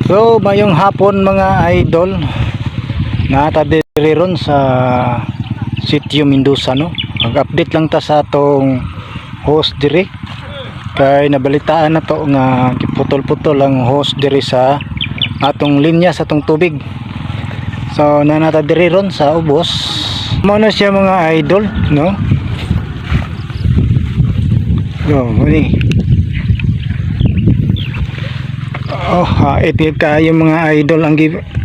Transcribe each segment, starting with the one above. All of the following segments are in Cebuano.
So, mayong hapon, mga idol. Nata diri ron sa Sitio Mendoza, no. Mag-update lang ta sa atong host diri. Kay nabalitaan na to nga giputol-putol ang host diri sa atong linya sa atong tubig. So, nanata diri ron sa ubos. Mao na siya, mga idol, no? Yo, muni. Oh, hait kaayo, mga idol, ang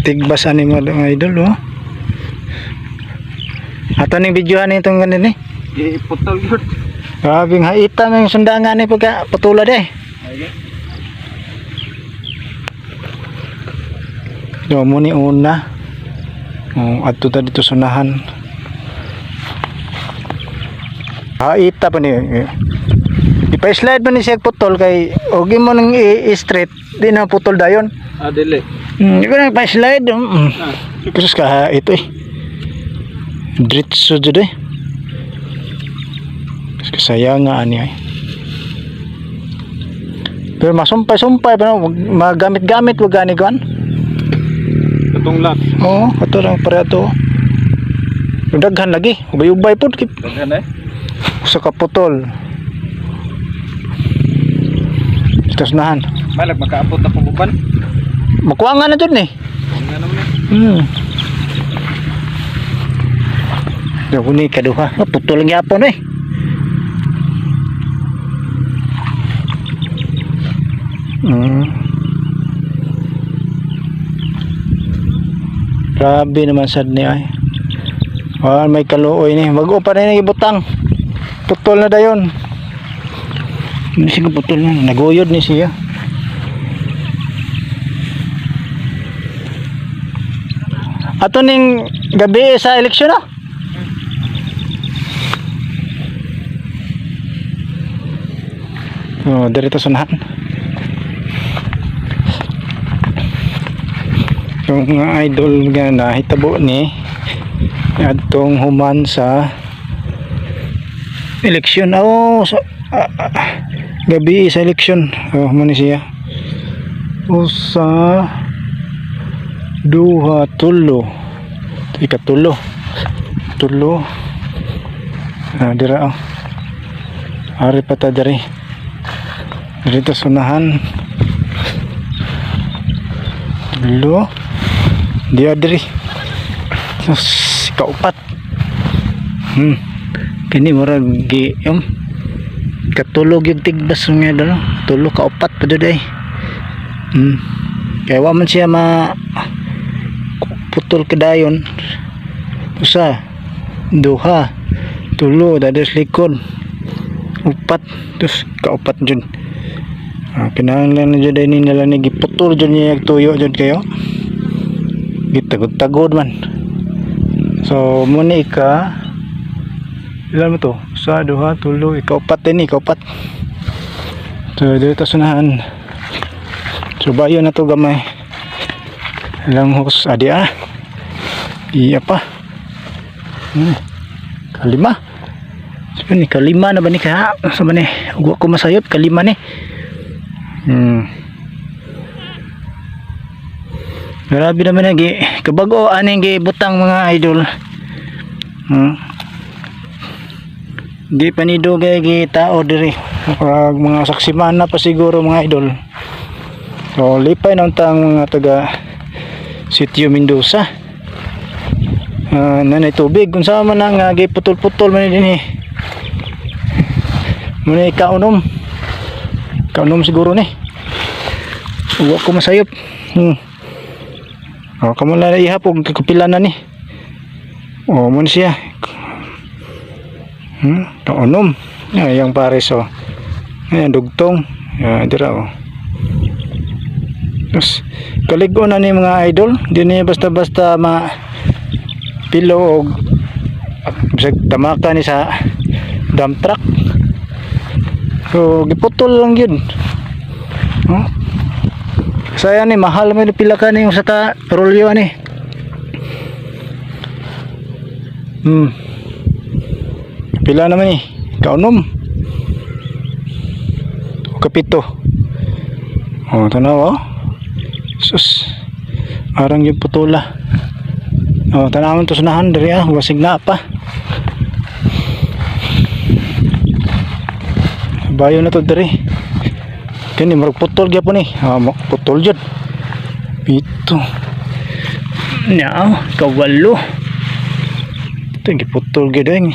tigbas ani, mga idol, oh. Ato ning videohan itong ganin eh. Iputol yun. Grabe nga haita na yung sundangan ni pagka patulad eh. Yo mo ni una. Oh, adto ta dito sunahan. Haita pa ni. Eh. Ipa-slide pa ni siya putol kay og imo nang i-straight di na putol dayon. Ah, dili. Di ko nang pa-slide. Sus ka ito eh. Diretso jud eh. Kasaya nga ani ay. Pero masumpay-sumpay pa no, magamit-gamit wag gani kuan. Katong lock. Oo, ato lang pare ato. Daghan lagi, ubay-ubay pud kay Daghan eh. usa ka putol. Tapos nahan. Malag makaabot na pong uban. Makuha nga na jud ni. Nga naman eh. Daw ni kaduha. Ah, putol lang gyapon eh. Grabe naman sad ni ay. Ah, may kaluoy ni. Bago pa rin ibutang. Putol na dayon. Hindi siya putol na. Naguyod ni siya. Ato ning gabi sa eleksyon na. Oh, dirito sunahan. Yung mga idol nga nahitabo ni adtong human sa eleksyon. Oh, sa, gabi sa eleksyon. Oh, mo ni siya. Usa, duha, tulo. Ikatulo. Tulo. Ah, dira oh. Ari pa ta diri. Dito sunahan. Tulo. Dia diri. Sus, kaupat. Kini murag gi katulog yung tigbas nga dalo. Tulo kaupat pa jud ay. Kaya wa man siya ma putol kadayon. Usa, duha, tulo, dados likod. Upat, terus kaupat jud. Ah, kinahanglan na jud ay ni nila ni giputol jud niya tuyo jud kayo. Gitagod-tagod man. So mo ni ika ilan mo to? Usa, duha, tulo, ikaupat din, ikaupat. So dito sunahan. So bayo na to gamay. Ilang hose adi ah. Iya pa. Kalima. So, ni kalima na ba ni ka? Sa ba ni? Ugwa ko masayop kalima ni. Grabe naman lagi. Kabago aning gibutang, mga idol. Di pa ni dugay gi tao diri. Murag mga saksimana pa siguro, mga idol. So lipay na tang mga taga Sitio Mendoza. Nanay tubig kung saan man na nga giputol-putol man din eh. Muna kaunom. Kaunom siguro ni. Uwa ko masayop. Oh, kamo na ihap og kapila na ni. Oh, mo ni siya. Kaunom. Ay, yang pares oh. Ayan, dugtong. Ya, dira oh. Terus kalig-on na ni, mga idol. Di ni basta-basta ma pilo og bisag tamaka ni sa dump truck. So giputol lang yun. Oh. Saya ni mahal may pila ka ni yung sa ka rolyo ani. Pila naman eh. Kaunom. O kapito. Oh, tanaw oh. Sus. Arang yung putula. Oh, tanawon to sunahan diri ah, wasig na pa. Bayo na to diri. Kini murag putol gyapon ni. Ah, putol jud. Pito. Now, kawalo. Ito yung giputol gyud eh.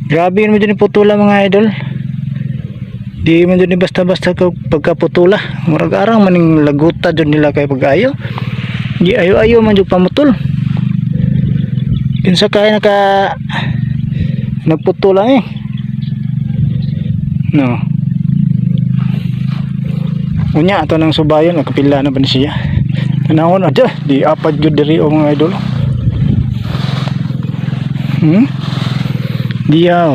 Grabe naman dyan yung putula, mga idol. Di man dyan ni basta-basta pagkaputula. Murag arang maning laguta dyan nila kay pag-ayo. Di ayo-ayo man dyan pamutol. Kinsa kaya nagputula eh. No. Unya ato nang subayon, nagkapila na ba ni siya. Tanawon adya, di apad gyud diri o mga idol. Diyaw.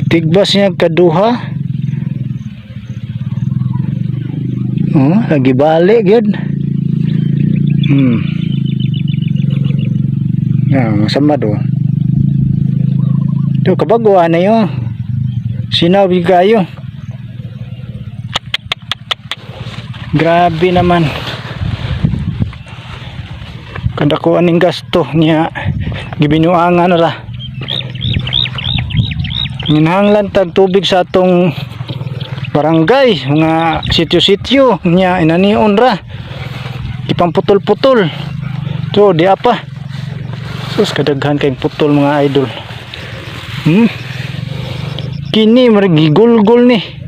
Tigbas niya kaduha. Oh, lagi balik gyud. Ya, samad oh. To kabago na yo. Sinabi kayo. Grabe naman. Kadakuan ning gasto niya, gibinuangan ra. Ginahanglan tag tubig sa atong barangay, mga sityo-sityo niya, inanion ra. Ipamputol-putol. So, di apa. Sus, kadaghan kay putol, mga idol. Kini murag gigulgol ni.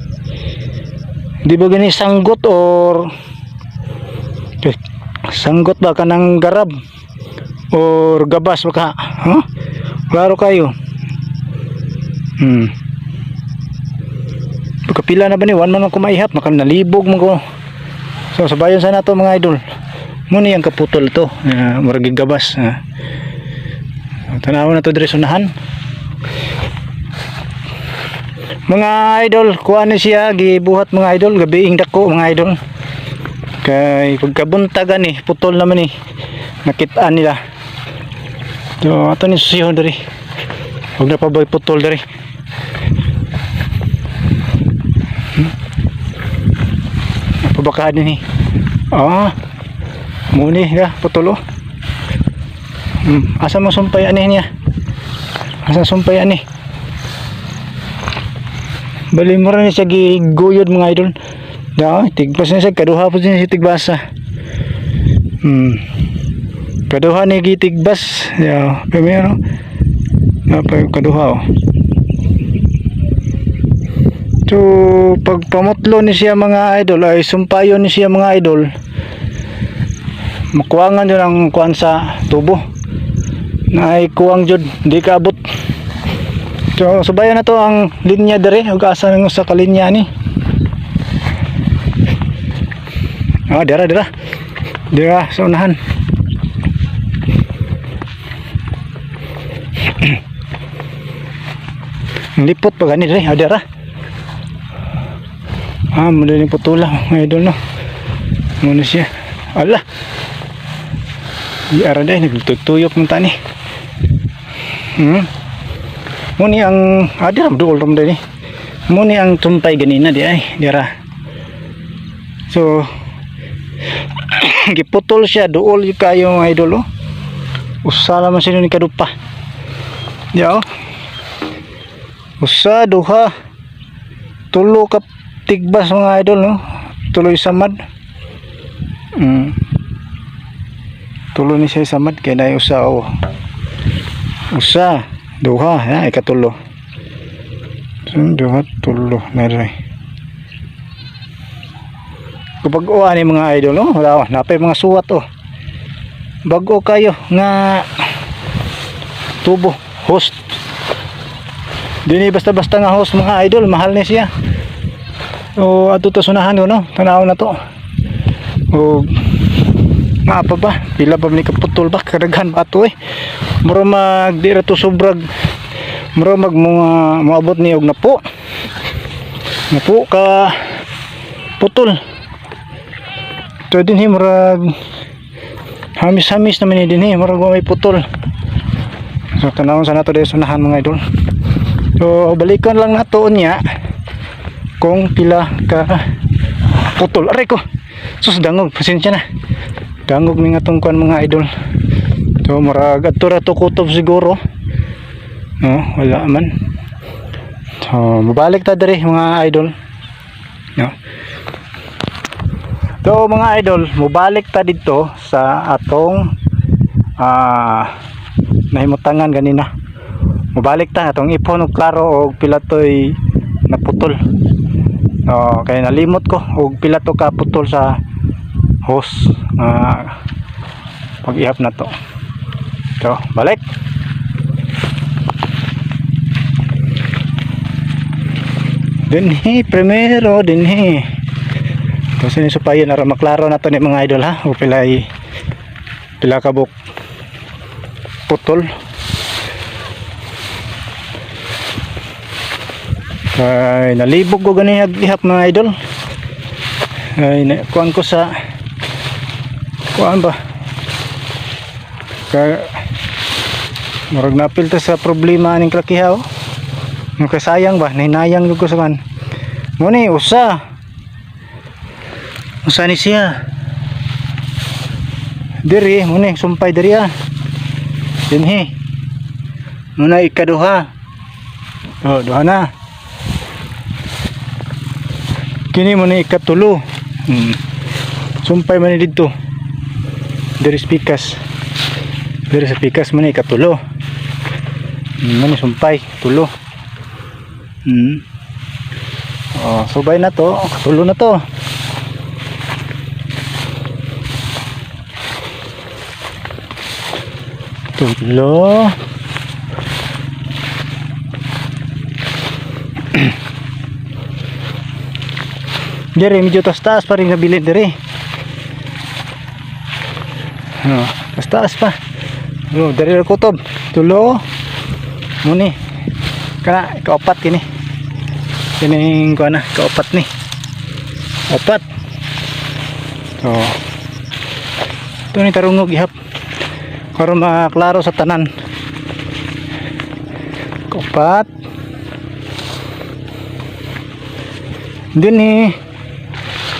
Di ba gani sanggot or eh, sanggot ba kanang garab or gabas ba ka? Huh? Klaro kayo. Pagkapila na ba ni? One man ako maihap. Maka nalibog mo ko. So, sabayon sa nato, mga idol. Muna yung kaputol to. Murag gabas. Tanaw na to diri sunahan. Mga idol, kuha ni siya, gibuhat, mga idol, gabiing dako, mga idol. Kay pagkabuntagan ni, putol naman ni. Nakitaan nila. So, ato ni susihon diri. Huwag na pa ba putol diri. Napabakaan ni. Ah. Muni ga putol oh. Asa mo sumpay ani niya? Asa sumpay ani? Bali mo rin siya giguyod, mga idol. Da, tigbas na siya, kaduha po siya tigbasa. Kaduha ni gitigbas. Ya, pero napa yung kaduha oh. So, pag pamutlo ni siya, mga idol, ay sumpayon ni siya, mga idol. Makuwangan yun ang kuan sa tubo. Na ay kuwang jud, di kaabot. So, subayan na to ang linya dere ug asa nang usa ka linya ni. Ah, dira dira. Dira sa unahan. Ang lipot pa gani dere, ah, dira. Ah, muna ni putula, mga idol no. Muna siya. Ala. Di ara day nagtutuyok man tani. Muni ang ah, dira duol ram ni. Muni ang tumpay ganina di ay dira. So giputol siya duol yung kayo, mga idol oh. Usa naman sila ni kadupa. Ya oh. Usa, duha, tulo ka tigbas, mga idol no. Tuloy samad. Tulo ni siya samad kay na usa oh. Usa, duha, ya ikatulo. So, duha, tulo, meron. Kapag uwa ni mga idol, oh, wala, napay mga suwat oh. Bago kayo nga tubo, host. Dini basta-basta nga host, mga idol, mahal ni siya. O ato to sunahan ko no, tanaw na to. O nga pa ba, pila pa ni kaputol ba, kadaghan ba ato eh. Mura mag di ra to sobrag, mura mag mga moabot ni og napo. Napo ka putol. Ito din eh, murag hamis-hamis naman eh din eh, murag may putol. So tanawon sa nato dahil sunahan, mga idol. So balikan lang nato niya kung pila ka Putol, aray ko. Sus, dangog, pasensya na. Dangog mi nga tong kuan, mga idol. So murag adto ra to kutob siguro. No, wala man. So mabalik ta diri, mga idol. No. So mga idol, mubalik ta didto sa atong nahimutangan ganina. Mubalik ta atong ipon og klaro og pila to'y naputol. Oh, kay nalimot ko og pila to ka putol sa hose pag-ihap na to. So, balik. Dinhi, primero, dinhi. Tapos ini supaya nara maklaro na to ni mga idol, ha. O pilay pila ka buk putol. Kay nalibog ko gani ihap, mga idol. Ay na, kuan ko sa kuan ba? Kay murag napil ta sa problema aning klakiha, oh. Yung kasayang ba, nahinayang jud ko sa kan. Muni usa. Usa ni siya. Diri, muni sumpay diri, ah. Dinhi. Muna ikaduha. Oh, duha na. Kini mo ni ikatulo. Sumpay man ni didto. Diri sa pikas. Diri sa pikas mo ni ikatulo. Muni sumpay, tulo. Oh, subay na to, katulo na to. Tulo. Dire medyo taas-taas pa rin nabilin dire. Oh, taas-taas pa. Oh, dire ra kutob. Tulo. Muni. Kana ikaapat kini. Kining kuan na, ikaapat ni. Apat. So, ito ni tarungog ihap. Karon maklaro sa tanan. Kaupat. Dinhi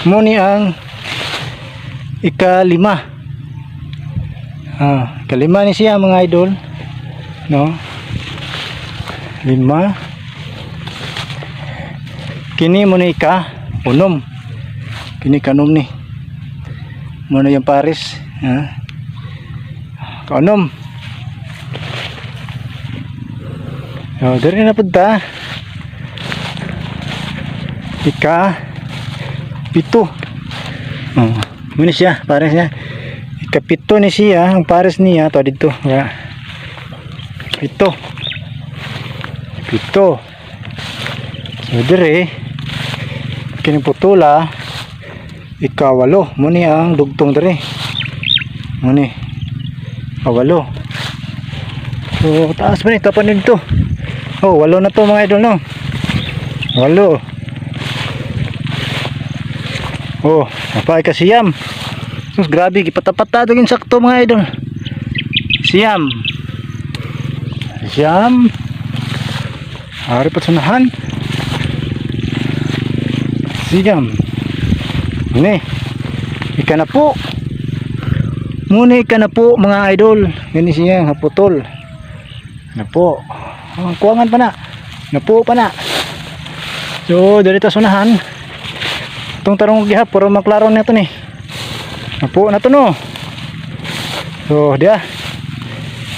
muni ang ikalima. Ah, ikalima ni siya, mga idol. No? Lima. Kini mo ni ika unom. Kini kanom ni. Muna yung pares. Ha? Kaunom. So, diri na punta. Ika pito. Oh, muna siya, pares niya. Ikapito ni siya, ang pares niya to dito. Ya. Pito. Pito. So dire kini putula ikawalo. Muni ang dugtong dire. Muni kawalo. So taas pa ni tapan dito. Oh, walo na to, mga idol, no. Walo. Oh, napay ka siyam. Sus, grabe gipatapata yung sakto, mga idol. Siyam. Siyam. Ari pa sunahan. Siyam. Muni. Ika na po. Muni ika na po, mga idol. Gani siya nga putol. Na po. Oh, kuwangan pa na. Napo pa na. So, dito ta sunahan. Itong tarong gihap, puro maklaro na ito ni. Napo na to, no. So, dia.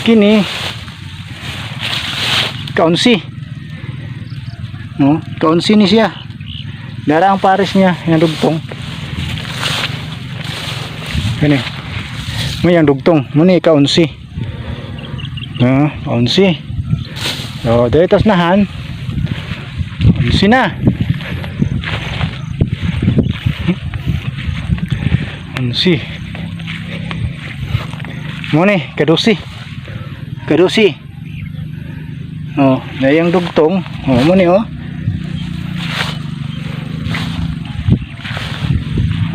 Kini kaunsi. No, kaunsi ni siya. Dara ang pares niya, yung dugtong. Kini. Mo yung dugtong, mo ni kaunsi. No, kaunsi. So, dito tas nahan. Unsi na. Unsi. Mo ni kadusi. Kadusi. Oh, na yung dugtong. Oh, mo ni, oh.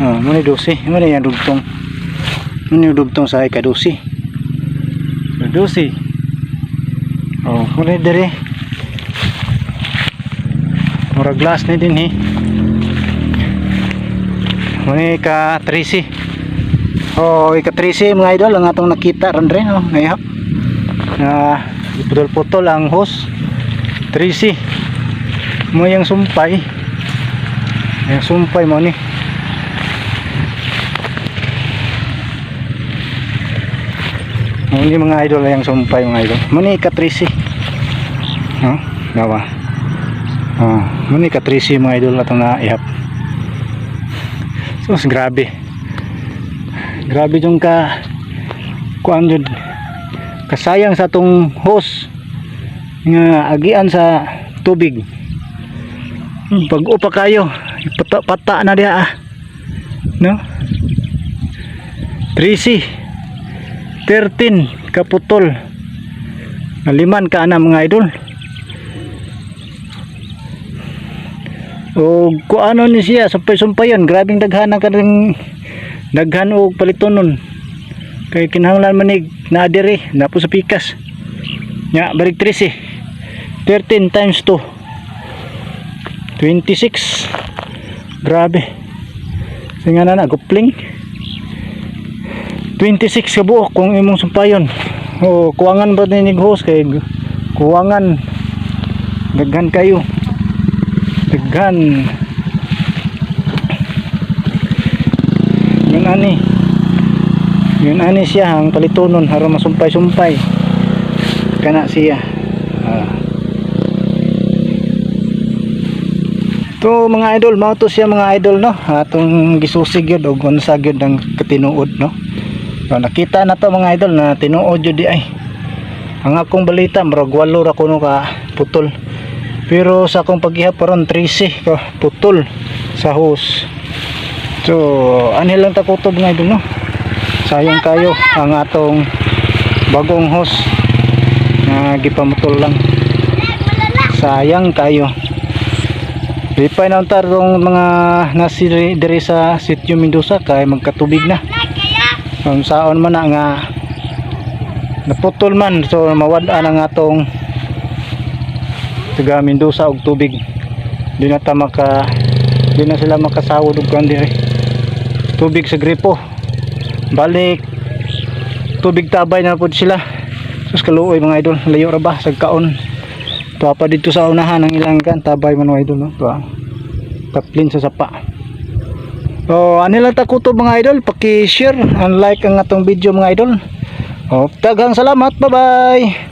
Oh, mo ni dusi. Mo ni yung dugtong. Mo ni yung dugtong sa ikadusi. Kadusi. Oh, mo ni dire. Mura glass ni din eh. Muna ka 13. Oh, ika 13, mga idol, ang atong nakita ron rin, oh, ngayap. Na putol-putol ang hose. 13. Mo yung sumpay. Yung sumpay mo ni. Muni, mga idol, yung sumpay, mga idol. Muni ika 13. No? Gawa. Oh, muni ika 13, mga idol, atong naihap. So, grabe. Grabe yung ka kuan jud. Kasayang sa atong hose nga agian sa tubig. Bag-o pa kayo. Pata, pata na diha ah. No? 13 13 kaputol. Naliman ka na, mga idol. O kuano ni siya, sumpay-sumpayon, grabing daghan ang kanang daghan og palitonon. Kay kinahanglan manig naa diri, na po sa pikas. Nya balik 13. 13 times 2, 26. Grabe. Sige na na, gupling. 26 ka buok kung imong sumpayon. O kuwangan ba ni hose kay kuwangan, daghan kayo. Daghan. Yun ani. Yun ani siya ang palitonon aron masumpay-sumpay. Kana siya. Ah. To, mga idol, mao to siya, mga idol, no. Atong gisusig gyud og unsa gyud ang katinuod, no. So, nakita na to, mga idol, na tinuod jud di ay. Ang akong balita, murag 8 ra kuno ka putol. Pero sa akong paghihap karon, 13 ka putol sa hose. So, anhi lang ta kutob, mga idol, no. Sayang kayo ang atong bagong hose na gipamutol lang. Sayang kayo. Lipay na unta tong mga nasi diri sa Sitio Mendoza kay magkatubig na. Kung saon man na nga naputol man, so mawad-an ang atong taga Mendoza og tubig. Di na sila makasawod og kuan diri. Tubig sa gripo. Balik tubig tabay na pud sila. Sus, kaluoy, mga idol, layo ra ba sa kaon. Tuwa pa dito sa unahan ang ilang kan tabay man, mga idol, no. Tuwa. Taplin sa sapa. Oh, ani lang ta kutob, mga idol, paki-share and like ang atong video, mga idol. Oh, daghang salamat. Bye-bye.